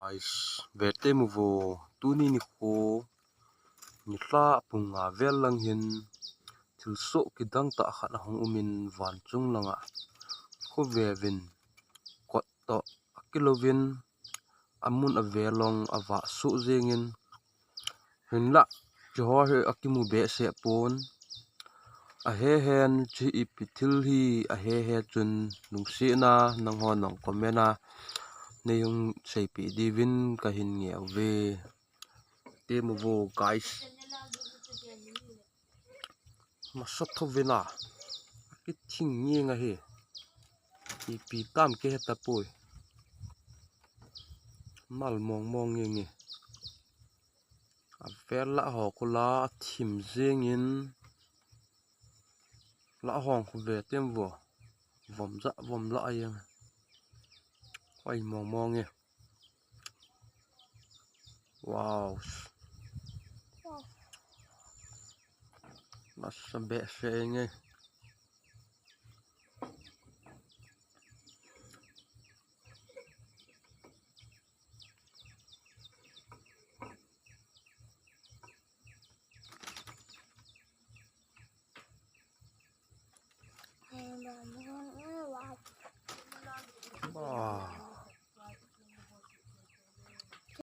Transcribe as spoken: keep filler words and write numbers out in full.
Guys, vete mu vo, tuni nikho nilhah pung nga vel lang hin thilsoh kidang tah khat ahung umin, vanchung langa khovevin kot toh akilouvin, amun avel long avah soh jengin, hinlah hiche ho hi akimu behseh pon. Ahe hen, hiche ipi thil hi ahe he chun lungsetna nangho nang comment a neihung seipeh diuvin kahin ngeh uve. Te mu vo guys. Masa thouvin a, akithing ngeng ahi. Ipi tam kihe tapoi. Mal mong mong ngenge. Avel lah ho khu la athim jengin, lah hong khu ve tem vo. Vom ja vom lah a jeng. Hoi mong mong e. Wow. Masa behseh nge.